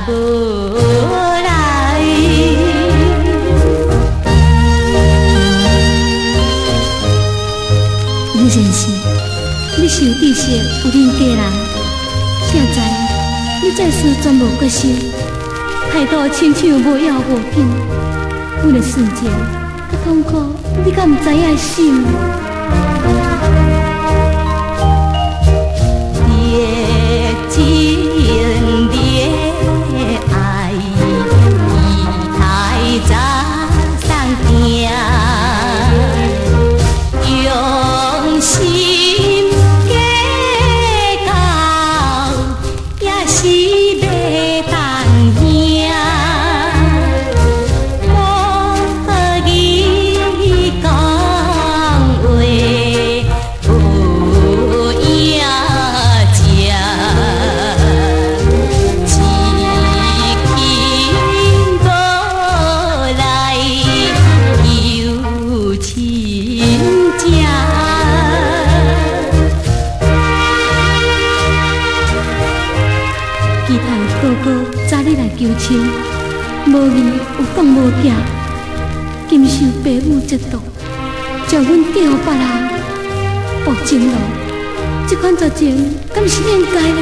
無來。李先生，你受知識有恁家人，誰知你這事全無決心，態度親像無要無緊，阮的純情佮痛苦，你敢毋知影心？熱情戀愛，期待早送聽，用心計較，也是袂當贏。無義講話，無影跡。痴情無來求親情。期盼哥哥早日來求親，無義有講無行，金受爸母折墮，將阮嫁予別人，薄情郎，這款絕情敢是應該呢？